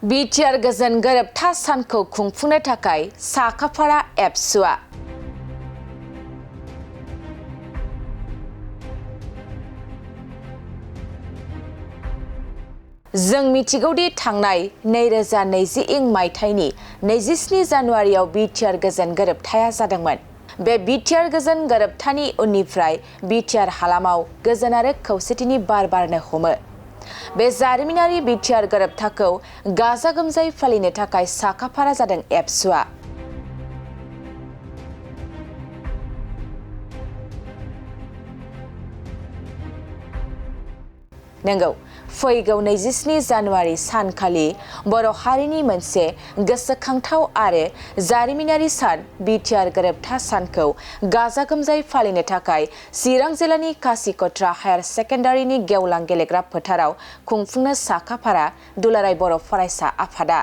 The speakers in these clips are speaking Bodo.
बिटिआर गोजोन गोरोबथा सानखौ खुंफुंनो थाखाय साखाफारा एबसुआ जों मिथिगौदि थांनाय 2020 मायथाइनि 27 जानुवारियाव बिटिआर गोजोन गोरोबथाया जादोंमोन। बे बिटिआर गोजोन गोरोबथानि उननिफ्राय बिटिआर हालामाव गोजोन आरो खौसेथिनि बार बारनो हमो। बे जारिमिनारि बिटिआर गोरोबथाखौ गाजा गोमजायै फालिनो थाखाय साखाफारा जादों एबसुआ। नंगौ, फैगौ 27 जानुवारि सानखालि बर' हारिनि मोनसे गोसोखांथाव आरो जारिमिनारि सान बिटिआर गोरोबथा सानखौ गाजा गोमजायै फालिनो थाखाय चिरां जिल्लानि कासिकट्रा हायार सेकेन्डारिनि गेवलां गेलेग्रा फोथाराव खुंफुंनो साखाफारा दुलाराय बर' फरायसा आफादा।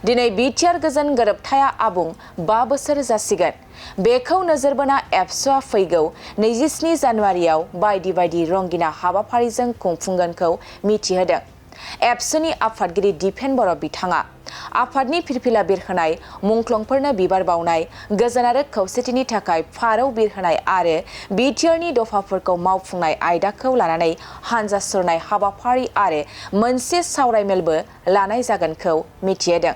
दिनै बिटिआर गोजोन गोरोबथाया आबुं 5 बोसोर जासिगोन। बेखौ नोजोर बोना एबसुआ फैगौ 27 जानुवारियाव बायदि रंगिना हाबाफारिजों खुंफुंगोनखौ मिथिहोदों। एबसुनि आफादगिरि दिपेन बर' बिथाङा आफादनि फिरफिला बिरहोनाय, मुंख्लंफोरनो बिबार बावनाय, गोजोन आरो खौसेथिनि थाखाय फारौ बिरहोनाय आरो बिटिआरनि दफाफोरखौ मावफुंनाय आयदाखौ लानानै हानजा सुरनाय हाबाफारि आरो मोनसे सावरायमेलबो लानाय जागोनखौ मिथिहोदों।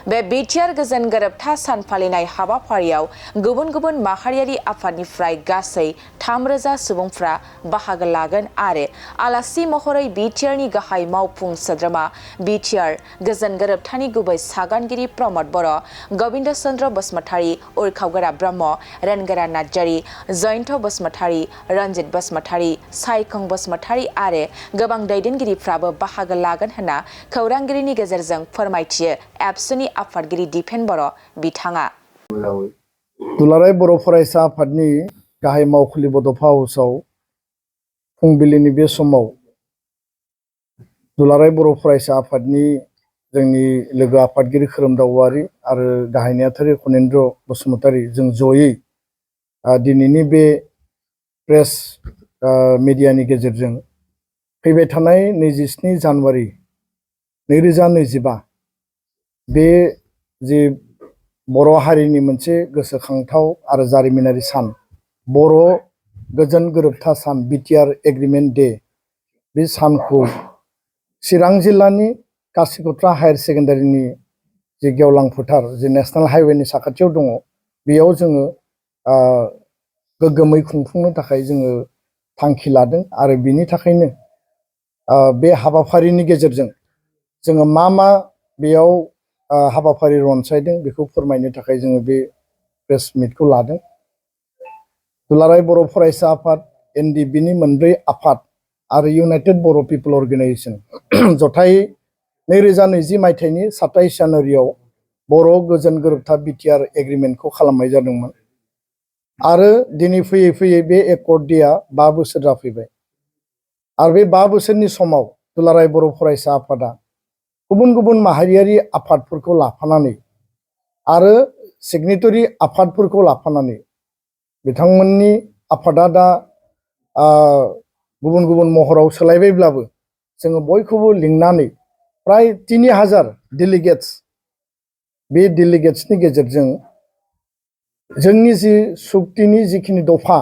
बे बिटिआर गोजोन गोरोबथा सान फालिनाय हाबाफारियाव गुबुन माहारियारि आफादनिफ्राय गासै 3,000 सुबुंफ्रा बाहागो लागोन आरो आलासि महरै बिटिआरनि गाहाय मावफुं सोद्रोमा, बिटिआर गोजोन गोरोबथानि गुबै सागानगिरि प्रमद बर', गबिन्द चन्द्र बसुमतारी, उरखावगोरा ब्रह्म, रेनगोरा नार्जारी, जयन्त बसुमतारी, रन्जित बसुमतारी, सायखं बसुमतारी आरो गोबां दैदेनगिरिफ्राबो बाहागो लागोन होनना खौरांगिरिनि गेजेरजों फोरमायथियो एबसुनि आफादगिरि दिपेन बर' बिथाङा। दुलाराय बर' फरायसा आफादनि गाहाय मावखुलि बड'फा हाउसआव फुंबिलिनि बे समाव दुलाराय बर' फरायसा आफादनि जोंनि लोगो आफादगिरि खोरोमदाव औवारी आरो गाहाय नेहाथारि खनेन्द्र बसुमतारी जों जयै दिनैनि बे प्रेस मिडियानि गेजेरजों फैबाय थानाय 27 जानुवारि 2025 बे जे बर' हारिनि मोनसे गोसोखांथाव आरो जारिमिनारि सान, बर' गोजोन गोरोबथा सान, बिटिआर एग्रिमेन्ट डे, बे सानखौ चिरां जिल्लानि कासिकट्रा हायार सेकेन्डारिनि जे गेवलां फोथार, जे नेशनेल हाइवेनि साखाथियाव दङ, बेयाव जोङो गोग्गोमै खुंफुंनो थाखाय जोङो थांखि लादों आरो बिनि थाखायनो बे हाबाफारिनि गेजेरजों जोङो मा बेयाव हाबाफारि रनसायदों बेखौ फोरमायनो थाखाय जोङो बे प्रेस मिटखौ लादों। दुलाराय बर' फरायसा आफाद, एनडिबिनि मोनब्रै आफाद आरो इउनाइटेड बर' पिपल अर्गेनाइजेसन जथायै 2020 मायथाइनि 27 जानुवारियाव बर' गोजोन गोरोबथा बिटिआर एग्रिमेन्टखौ खालामनाय जादोंमोन आरो दिनै फैयै बे एकर्ड डेआ 5 बोसोर जाफैबाय आरो बे 5 बोसोरनि समाव दुलाराय बर' फरायसा आफादा गुबुन माहारियारि आफादफोरखौ लाफानानै आरो सिगनेटरि आफादफोरखौ लाफानानै बिथांमोननि आफादा दा गुबुन महराव सोलायबायब्लाबो जोङो बयखौबो लिंनानै प्राय 3000 डेलिगेट्स, बे डेलिगेट्सनि गेजेरजों जोंनि जि सुक्तिनि जिखिनि दफा,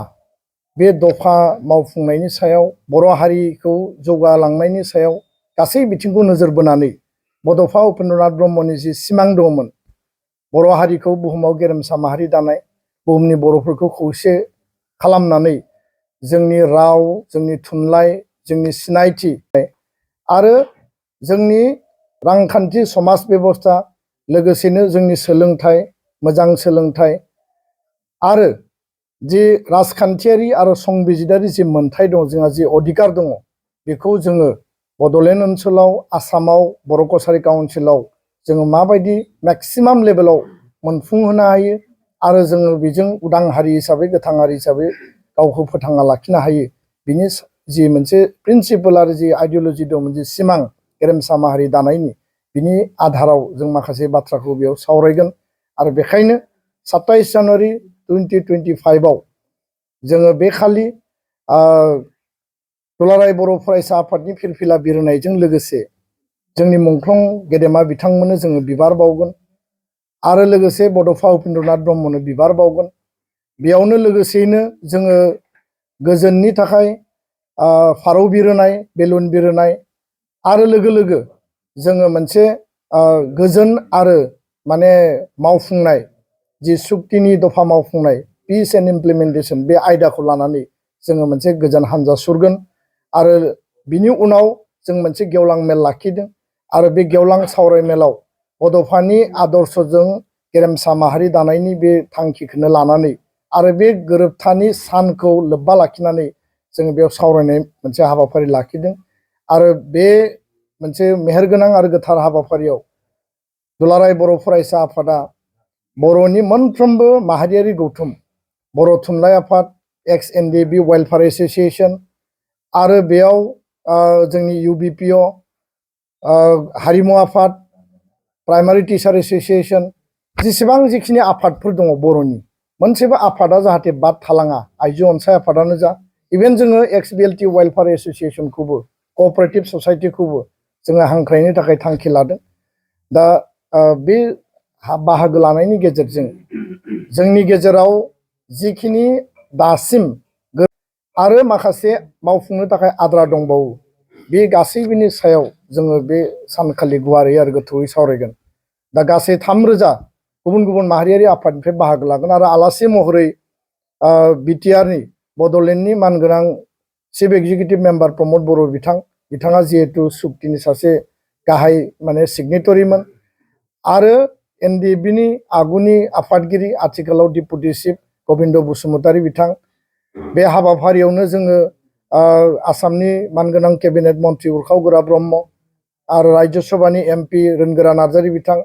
बे दफा मावफुंनायनि सायाव, बर' हारिखौ जौगालांनायनि सायाव गासै बिथिंखौ नोजोर बोनानै बड'फा उपेन्द्रनाथ ब्रह्मनि जि सिमां दङमोन, बर' हारिखौ बुहुमाव गेरेमसा माहारि दानाय, बुहुमनि बर'फोरखौ खौसे खालामनानै जोंनि राव, जोंनि थुनलाइ, जोंनि सिनायथि आरो जोंनि रांखान्थि समाज बेबस्था, लोगोसेनो जोंनि सोलोंथाइ, मोजां सोलोंथाइ आरो जि राजखान्थियारि आरो संबिजिदारि जि मोन्थाय दं, जोंहा जि अधिकार दङ, बेखौ जोङो बड'लेण्ड ओनसोलाव, आसामाव, बर' कसारि काउन्सिलाव जोङो माबायदि मेक्सिमाम लेभेलाव मोनफुंहोनो हायो आरो जोङो बेजों उदां हारि हिसाबै, गोथां हारि हिसाबै गावखौ फोथांना लाखिनो हायो, बिनि जि मोनसे प्रिन्सिपल आरो जि आइडिअलजि दं, मोनसे सिमां गेरेमसा माहारि दानायनि, बिनि आधाराव जों माखासे बाथ्राखौ बेयाव सावरायगोन आरो बेखायनो 27 जानुवारि 2025 जोङो बे खालि दुलाराय बर' फरायसा आफादनि फिरफिला बिरहोनायजों लोगोसे जोंनि मुंख्लं गेदेमा बिथांमोननो जोङो बिबार बावगोन आरो लोगोसे बड'फा उपेन्द्रनाथ ब्रह्मनो बिबार बावगोन। बेयावनो लोगोसेयैनो जोङो गोजोननि थाखाय फारौ बिरहोनाय, बेलुन बिरहोनाय आरो लोगो लोगो जोङो मोनसे गोजोन आरो माने मावफुंनाय जि सुक्तिनि दफा मावफुंनाय पिस एन्ड इमप्लिमेन्टेसन बे आयदाखौ लानानै जोङो मोनसे गोजोन हान्जा सुरगोन आरो बिनि उनाव जों मोनसे गेवलां मेल लाखिदों आरो बे गेवलां सावराय मेलाव बड'फानि आदर्शजों गेरेमसा माहारि दानायनि बे थांखिखौनो लानानै आरो बे गोरोबथानि सानखौ लोब्बा लाखिनानै जोङो बेयाव सावरायनाय मोनसे हाबाफारि लाखिदों आरो बे मोनसे मेहेरगोनां आरो गोथार हाबाफारियाव दुलाराय बर' फरायसा आफादा बर'नि मोनफ्रोमबो माहारियारि गौथुम बर' थुनलाइ आफाद, एक्स NDB वेलफेयार एसोसिएशन आरो बेयाव जोंनि UBPO हारिमु आफाद, प्राइमारि टिचार एसोसिएशन जेसेबां जिखिनि आफादफोर दङ बर'नि मोनसेबो आफादा जाहाथे बाद थालाङा, आइजो अनसाय आफादानो जा, इभेन जोङो एक्स BLT वेलफेयार एसोसिएशनखौबो कअपारेटिभ ससाइटिखौबो जोङो हांख्रायनो थाखाय थांखि लादों। दा बे बाहागो लानायनि गेजेरजों जोंनि गेजेराव जिखिनि दासिम आरो माखासे मावफुंनो थाखाय आद्रा दंबावो बे गासैबोनि सायाव जोङो बे सानखालि गुवारै आरो गोथौयै सावरायगोन। दा गासै 3,000 गुबुन गुबुन माहारियारि आफादनिफ्राय बाहागो लागोन आरो आलासि महरै बिटिआरनि बड'लेण्डनि मानगोनां चिफ एक्जिकिउटिभ मेम्बार प्रमद बर' बिथाङा जिहेतु सुक्तिनि सासे गाहाय माने सिगनेटरिमोन आरो NDBनि आगुनि आफादगिरि आथिखालाव डिपुटि चिफ गबिन्द बसुमतारी बिथां, बे हाबाफारियावनो जोङो आसामनि मानगोनां केबिनेट मन्त्रि उरखाव गोरा ब्रह्म आरो राज्य सभानि MP रोनगोरा नार्जारी बिथां,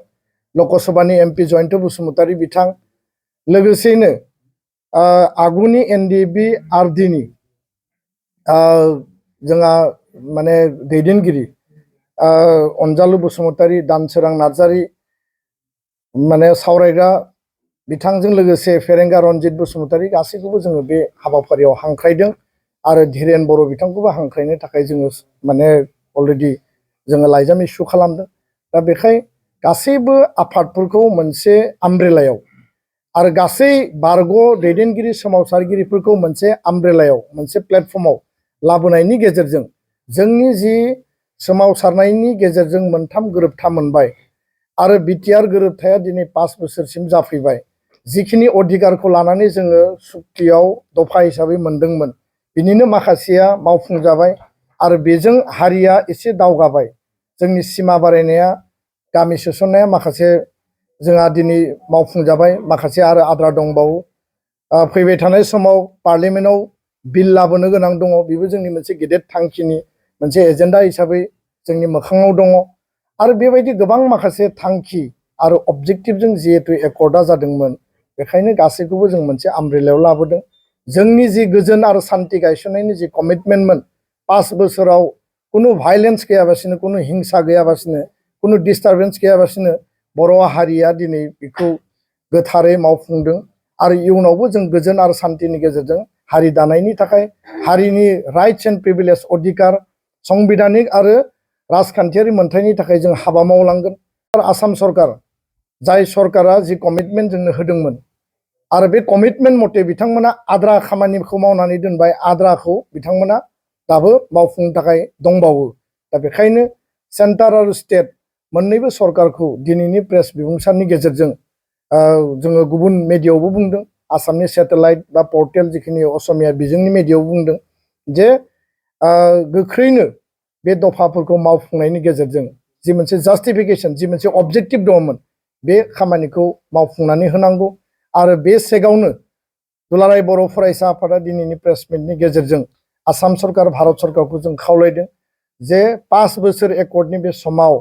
लकसभानि MP जयन्त बसुमतारी बिथां, लोगोसेयैनो आगुनि NDB RDनि जोंहा माने दैदेनगिरि अनजालु बसुमतारी, दानसोरां नार्जारी माने सावरायग्रा बिथांजों लोगोसे फेरेंगा रनजित बसुमतारी गासैखौबो जोङो बे हाबाफारियाव हांख्रायदों आरो धीरेन बर' बिथांखौबो हांख्रायनो थाखाय जोङो माने अलरेडि जोङो लाइजाम इस्यु खालामदों। दा बेखाय गासैबो आफादफोरखौ मोनसे आमब्रेलायाव आरो गासै बारग' दैदेनगिरि सोमावसारगिरिफोरखौ मोनसे आमब्रेलायाव मोनसे प्लेटफर्माव लाबोनायनि गेजेरजों जोंनि जि सोमावसारनायनि गेजेरजों मोनथाम गोरोबथा मोनबाय आरो बिटिआर गोरोबथाया दिनै 5 बोसोरसिम जाफैबाय। जिखिनि अधिकारखौ लानानै जोङो सुक्तियाव दफा हिसाबै मोनदोंमोन बिनिनो माखासेया मावफुंजाबाय आरो बेजों हारिया एसे दावगाबाय। जोंनि सिमा बारायनाया, गामि सोसननाया माखासे जोंहा दिनै मावफुंजाबाय, माखासे आरो आद्रा दंबावो। फैबाय थानाय समाव पार्लियामेन्टआव बिल लाबोनो गोनां दङ, बेबो जोंनि मोनसे गेदेर थांखिनि मोनसे एजेन्डा हिसाबै जोंनि मोखाङाव दङ आरो बेबायदि गोबां माखासे थांखि आरो अबजेक्टिभजों जिहेतु एकर्डा जादोंमोन बेखायनो गासैखौबो जों मोनसे आमब्रेलायाव लाबोदों। जोंनि जि गोजोन आरो सान्थि गायसननायनि जि कमिटमेन्टमोन 5 बोसोराव कुनु भाइलेन्स गैयाबासिनो, कुनु हिंसा गैयाबासिनो, कुनु डिस्टारबेन्स गैयाबासिनो बर' हारिया दिनै बेखौ गोथारै मावफुंदों आरो इयुनावबो जों गोजोन आरो सान्थिनि गेजेरजों हारि दानायनि थाखाय हारिनि राइट्स एन्ड प्रिभिलेज अधिकार संबिधानिक आरो राजखान्थियारि मोनथायनि थाखाय जों हाबा मावलांगोन। आसाम सरकार जाय सरकारा जि कमिटमेन्ट जोंनो होदोंमोन आरो बे कमिटमेन्ट मथे बिथांमोना आद्रा खामानिखौ मावनानै दोनबाय, आद्राखौ बिथांमोना दाबो मावफुंनो थाखाय दंबावो। दा बेखायनो सेन्टार आरो स्टेट मोननैबो सरकारखौ दिनैनि प्रेस बिबुंसारनि गेजेरजों जोङो गुबुन मेडियायावबो बुंदों, आसामनि सेटेलाइट बा पर्टेल जिखिनि असमिया बिजोंनि मेडियायाव बुंदों जे गोख्रैनो बे दफाफोरखौ मावफुंनायनि गेजेरजों जि मोनसे जास्टिफिकेसन, जि मोनसे अबजेक्टिभ दङमोन बे खामानिखौ मावफुंनानै होनांगौ। आरो बे सेगावनो दुलाराय बर' फरायसा आफादा दिनैनि प्रेस मिटनि गेजेरजों आसाम सरकार, भारत सरकारखौ जों खावलायदों जे 5 बोसोर एकर्डनि बे समाव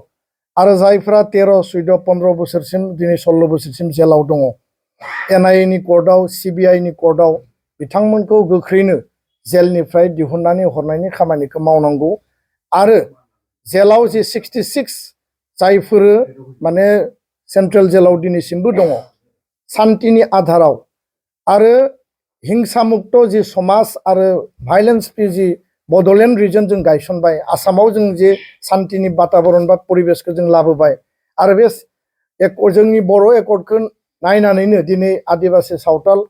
आरो जायफ्रा 13, 14, 15 बोसोरसिम दिनै 16 बोसोरसिम जेलाव दङ, NIA नि कर्टआव, CBI नि कर्टआव बिथांमोनखौ गोख्रैनो जेलनिफ्राय दिहुननानै हरनायनि खामानिखौ मावनांगौ आरो जेलाव जे 66 जायफोरो माने सेन्ट्रेल जेलाव दिनैसिमबो दङ, सान्तिनि आधाराव आरो हिंसा मुक्त जि समाज आरो भाइलेन्स फ्रि जि बड'लेण्ड रिजन जों गायसनबाय आसामाव जों जे शान्तिनि वातावरण बा परिबेसखौ जों लाबोबाय आरो बे जोंनि बर' एकर्डखौ नायनानैनो दिनै आदिबासि सावताल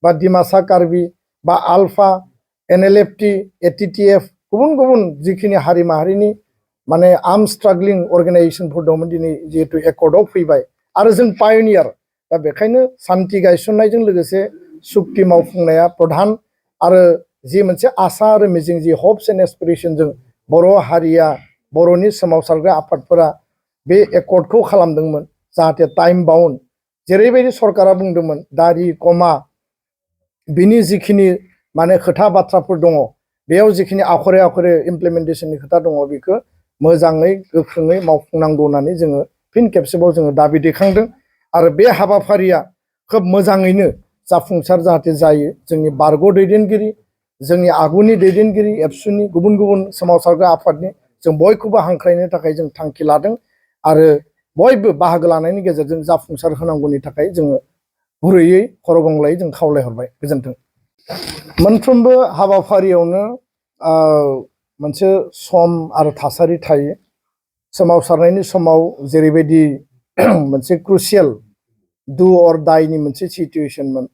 बा डिमासा कार्बि बा आलफा NLFT ATTF गुबुन गुबुन जिखिनि हारि माहारिनि माने आर्म स्ट्रागलिं अर्गेनाइजेशनफोर दंमोन दिनै जिहेतु एकर्डआव फैबाय आरो जों पायनियार दा बेखायनो शान्ति गायसननायजों लोगोसे सुक्ति मावफुंनाया प्रधान आरो जि मोनसे आसा आरो मिजिं जि हप्स एन्ड एसपिरेशन जों बर' हारिया बर'नि सोमावसारग्रा आफादफोरा बे एकर्डखौ खालामदोंमोन जाहाथे टाइम बाउन्ड जेरैबायदि सरकारा बुंदोंमोन दारि कमा बिनि जिखिनि माने खोथा बाथ्राफोर दङ बेयाव जिखिनि आखरे आखरे इमप्लिमेन्टेशननि खोथा दङ बेखौ मोजाङै गोख्रोङै मावफुंनांगौ होननानै जोङो फिन खेबसेबाव जोङो दाबि दैखांदों आरो बे हाबाफारिया खोब मोजाङैनो जाफुंसार जाहाथे जायो जोंनि बारग' दैदेनगिरि जोंनि आगुनि दैदेनगिरि एबसुनि गुबुन गुबुन सोमावसारग्रा आफादनि जों बयखौबो हांख्रायनो थाखाय जों थांखि लादों आरो बयबो बाहागो लानायनि गेजेरजों जाफुंसार होनांगौनि थाखाय जोङो गुरैयै खर' गंग्लायै जों खावलायहरबाय गोजोन्थों मोनफ्रोमबो हाबाफारियावनो मोनसे सम आरो थासारि थायो सोमावसारनायनि समाव जेरैबायदि मोनसे क्रुसियेल डु अर डाइनि मोनसे सिचुवेशनमोन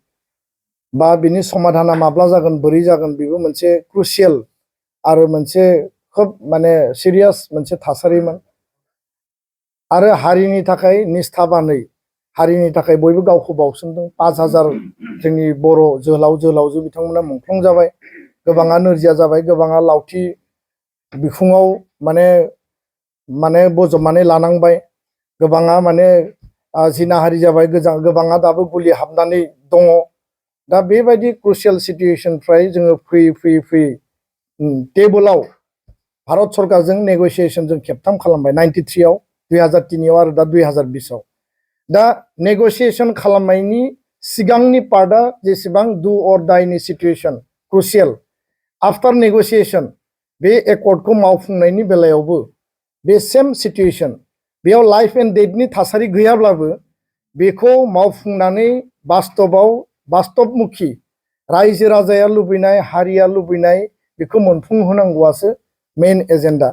बा बिनि समाधाना माब्ला जागोन बोरै जागोन बेबो मोनसे क्रुसियेल आरो मोनसे खोब माने सिरियास मोनसे थासारिमोन आरो हारिनि थाखाय निस्थाबानै हारिनि थाखाय बयबो गावखौ बावसोमदों 5000 जोंनि बर' जोहोलाव जोहोलावजो बिथांमोना मुंख्लं जाबाय गोबाङा नोरजिया जाबाय गोबाङा लावथि बिखुङाव माने बजबनानै लानांबाय गोबाङा माने जिनाहारि जाबाय गोबाङा दाबो गुलि हाबनानै दङ दा बेबायदि क्रुसियेल सिचुवेशननिफ्राय जोङो फैयै टेबोलाव भारत सरकारजों नेगसिएशन जों खेबथाम खालामबाय 93 आव 2003 आव आरो दा 2020 आव दा नेगसिएशन खालामनायनि सिगांनि पार्टआ जेसेबां डु अर डाइनि सिचुवेशन क्रुसियेल आफ्टार नेगसिएशन बे एकर्डखौ मावफुंनायनि बेलायावबो बे सेम सिचुवेशन बेयाव लाइफ एन्ड डेथनि थासारि गैयाब्लाबो बेखौ मावफुंनानै बास्तबमुखि रायजो राजाया लुबैनाय हारिया लुबैनाय बेखौ मोनफुंहोनांगौआसो मेइन एजेन्डा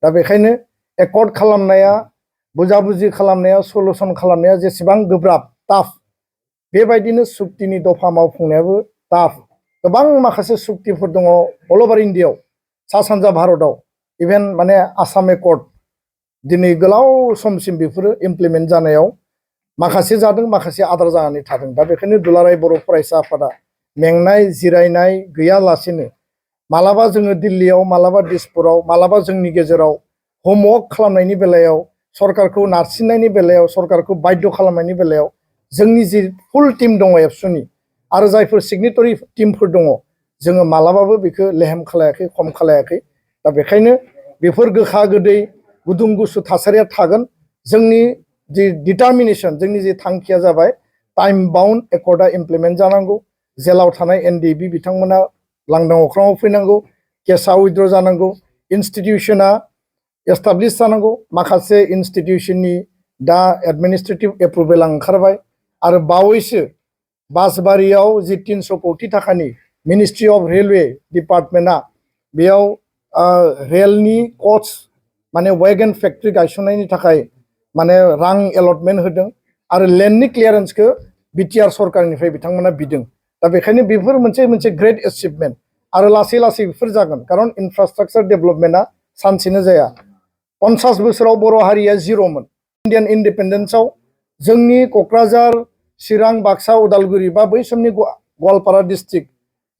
दा बेखायनो एकर्ड खालामनाया बुजाबुजि खालामनाया सलुसन खालामनाया जेसेबां गोब्राब टाफ बेबायदिनो सुक्तिनि दफा मावफुंनायाबो टाफ गोबां माखासे सुक्तिफोर दङ अल ओभार इन्डियायाव सा सानजा भारतआव इभेन माने आसाम एकर्ड दिनै गोलाव समसिम बेफोरो इमप्लिमेन्ट जानायाव माखासे जादों माखासे आद्रा जानानै थादों दा बेखायनो दुलाराय बर' फरायसा आफादा मेंनाय जिरायनाय गैयालासेनो मालाबा जोङो दिल्लीयाव मालाबा दिसपुराव मालाबा जोंनि गेजेराव होमवर्क खालामनायनि बेलायाव सरकारखौ नारसिननायनि बेलायाव सरकारखौ बाध्य खालामनायनि बेलायाव जोंनि जि फुल टीम दङ एबसुनि आरो जायफोर सिगनेटरि टीमफोर दङ जोङो मालाबाबो बेखौ लेहेम खालायाखै खम खालायाखै दा बेखायनो बेफोर गोखा गोदै गुदुं गुसु थासारिया थागोन जोंनि जि डिटारमिनेशन जोंनि जि थांखिया जाबाय टाइम बाउन्ड एकर्डआ इमप्लिमेन्ट जानांगौ जेलाव थानाय NDB बिथांमोना लांदां अख्राङाव फैनांगौ केसआ उइथड्र जानांगौ इनस्टिटिउशना एस्टाब्लिश जानांगौ माखासे इनस्टिटिउशननि दा एडमिनिस्ट्रेटिभ एप्रुभेल ओंखारबाय आरो बावैसो बासबारियाव जि 300 कौटि थाखानि मिनिस्ट्रि अफ रेलवे डिपार्टमेन्टआ बेयाव रेलनि कच माने वेगन फेक्ट्रि गायसननायनि थाखाय माने रां एलटमेन्ट होदों आरो लेन्डनि क्लियारेन्सखौ बिटिआर सरकारनिफ्राय बिथांमोना बिदों दा बेखायनो बेफोर मोनसे ग्रेट एचिभमेन्ट आरो लासै लासै बेफोर जागोन खारन इनफ्रास्ट्राक्चार डेभेलपमेन्टआ सानसेनो जाया 50 बोसोराव बर' हारिया जिर'मोन इन्डियान इन्डिपेन्डेन्सआव जोंनि क'क्राझार चिरां बाक्सा उदालगुरि बा बै समनि गवालपारा डिस्ट्रिक्ट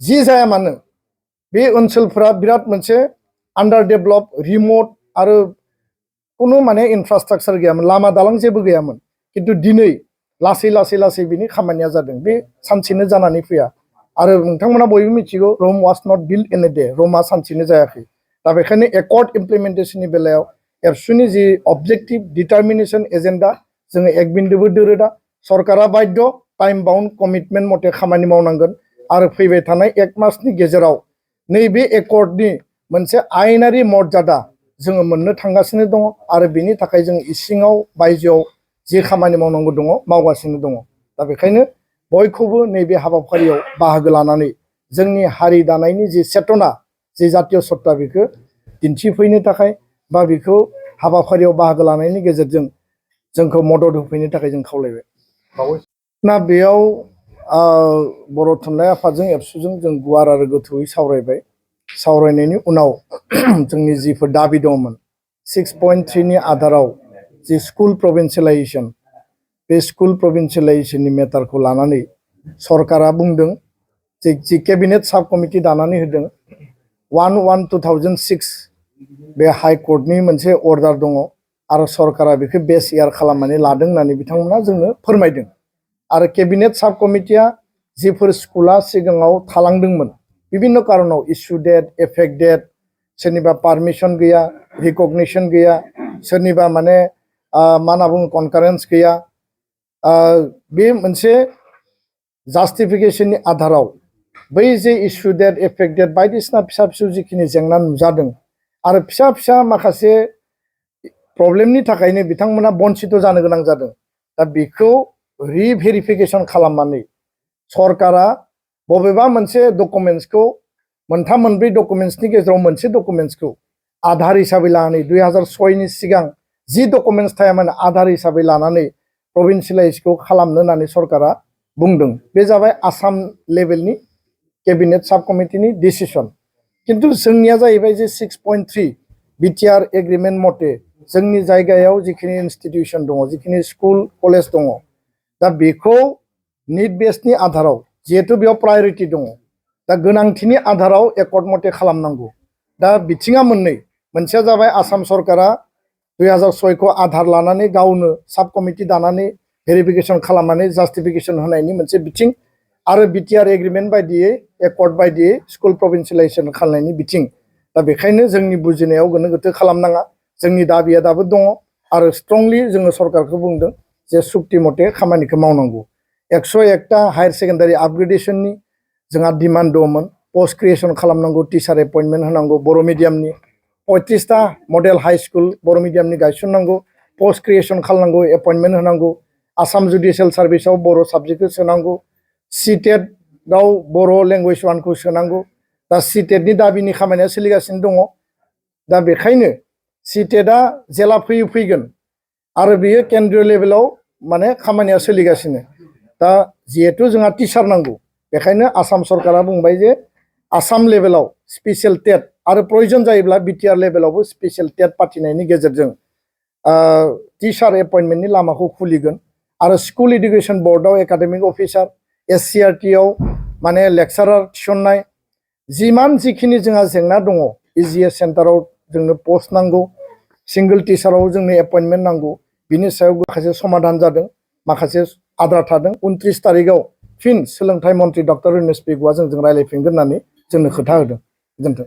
जि जाया मानो बे ओनसोलफोरा बिराद मोनसे आन्डार डेभेलप रिमोट आरो कुनु माने इनफ्रास्ट्राक्चार गैयामोन लामा दालां जेबो गैयामोन किन्तु दिनै लासै लासै लासै बिनि खामानिया जादों बे सानसेनो जानानै फैया आरो नोंथांमोना बयबो मिथिगौ Rome was not built in a day रमआ सानसेनो जायाखै दा बेखायनो एकर्ड इमप्लिमेन्टेशननि बेलायाव एबसुनि जि अबजेक्टिभ डिटारमिनेशन एजेन्डा जोङो एक बिन्दोबो दोरोदा सरकारा बाध्य टाइम बाउन्ड कमिटमेन्ट मथे खामानि मावनांगोन आरो फैबाय थानाय 1 मासनि गेजेराव नैबे एकर्डनि मोनसे आयेनारि मर्यादा जोङो मोननो थांगासिनो दङ आरो बिनि थाखाय जों इसिङाव बायजोआव जे खामानि मावनांगौ दङ मावगासिनो दङ दा बेखायनो बयखौबो नैबे हाबाफारियाव बाहागो लानानै जोंनि हारि दानायनि जि चेतना जि जातीय सत्ता बेखौ दिन्थिफैनो थाखाय बा बेखौ हाबाफारियाव बाहागो लानायनि गेजेरजों जोंखौ मदद होफैनो थाखाय जों खावलायबाय ना बेयाव बर' थुनलाइ आफादजों एबसुजों जों गुवार आरो गोथौयै सावरायबाय सावरायनायनि उनाव जोंनि जिफोर दाबि दंमोन 6.3 नि आधाराव जि स्कुल प्रभिन्सियेलाइजेसन बे स्कुल प्रभिन्सियेलाइजेसननि मेटारखौ लानानै सरकारा बुंदों जि केबिनेट साब कमिटि दानानै होदों 1/1/2006 बे हाइ कर्टनि मोनसे अर्डार दङ आरो सरकारा बेखौ बेस इयार खालामनानै लादों होननानै बिथांमोना जोंनो फोरमायदों आरो केबिनेट साब कमिटिया जिफोर स्कुला सिगाङाव थालांदोंमोन बिभिन्न कारनाव इस्यु डेट एफेक्ट डेट सोरनिबा पारमिसन गैया रिकगनिसन गैया सोरनिबा माने मा होनना बुङो कनकारेन्स गैया बे मोनसे जास्टिफिकेशननि आधाराव बै जे इस्यु डेट एफेक्ट डेट बायदिसिना फिसा फिसौ जिखिनि जेंना नुजादों आरो फिसा फिसा माखासे प्रब्लेमनि थाखायनो बिथांमोना बन्सित जानो गोनां जादों दा बेखौ रिभेरिफिकेसन खालामनानै सरकारा बबेबा मोनसे डकुमेन्ट्सखौ मोनथाम मोनब्रै डकुमेन्ट्सनि गेजेराव मोनसे डकुमेन्ट्सखौ आधार हिसाबै लानानै 2006 नि सिगां जि डकुमेन्ट्स थायामोन आधार हिसाबै लानानै प्रभिन्सियेलाइजखौ खालामनो होननानै सरकारा बुंदों बे जाबाय आसाम लेभेलनि केबिनेट साब कमिटिनि डिसिसन किन्तु जोंनिया जाहैबाय जे 6.3 बिटिआर एग्रिमेन्ट मथे जोंनि जायगायाव जिखिनि इनस्टिटिउसन दङ जिखिनि स्कुल कलेज दङ दा बेखौ निड बेसनि आधाराव जिहेतु बेयाव प्रायरिटि दङ दा गोनांथिनि आधाराव एकर्ड मथे खालामनांगौ दा बिथिङा मोननै मोनसेया जाबाय आसाम सरकारा 2006 खौ आधार लानानै गावनो साब कमिटि दानानै भेरिफिकेसन खालामनानै जास्टिफिकेसन होनायनि मोनसे बिथिं आरो बिटिआर एग्रिमेन्ट बायदियै एकर्ड बायदियै स्कुल प्रभिन्सियेलाइजेसन खालामनायनि बिथिं दा बेखायनो जोंनि बुजिनायाव गोनो गोथो खालामनाङा जोंनि दाबिया दाबो दङ आरो स्ट्रंलि जोङो सरकारखौ बुंदों जे सुक्ति मथे खामानिखौ मावनांगौ 101टा हायार सेकेन्डारि आपग्रेडेसननि जोंहा डिमान्ड दंमोन पस्ट क्रिएसन खालामनांगौ टिचार एपइन्टमेन्ट होनांगौ बर' मिडियामनि 35टा मडेल हाई स्कुल बर' मिडियामनि गायसननांगौ पस्ट क्रिएसन खालामनांगौ एपइन्टमेन्ट होनांगौ आसाम जुडिशियेल सार्भिसाव बर' साबजेक्टखौ सोनांगौ सिटेटआव बर' लेंगुवेज 1खौ सोनांगौ दा सिटेटनि दाबिनि खामानिया सोलिगासिनो दङ दा बेखायनो सिटेटआ जेला फैगोन आरो बेयो केन्द्रीय लेभेलाव माने खामानिया सोलिगासिनो दा जिहेतु जोंहा टिचार नांगौ बेखायनो आसाम सरकारा बुंबाय जे आसाम लेभेलाव स्पेसियेल टेट आरो प्रयोजन जायोब्ला बिटिआर लेभेलावबो स्पेसियेल टेट पाथिनायनि गेजेरजों टिचार एपइन्टमेन्टनि लामाखौ खुलिगोन आरो स्कुल एडुकेसन बर्डआव एकाडेमिक अफिसार एससिआरटिआव माने लेक्सारार थिसननाय जिमान जिखिनि जोंहा जेंना दङ इजिएस सेन्टाराव जोंनो पस्ट नांगौ सिंगल टिचाराव जोंनो एपइन्टमेन्ट नांगौ बिनि सायाव माखासे समाधान जादों माखासे आद्रा थादों 29 तारिखआव फिन सोलोंथाइ मन्थ्रि डक्टर उमेश पेगुआ जोंजों रायज्लायफिनगोन होननानै जोंनो खोथा होदों गोजोन्थों।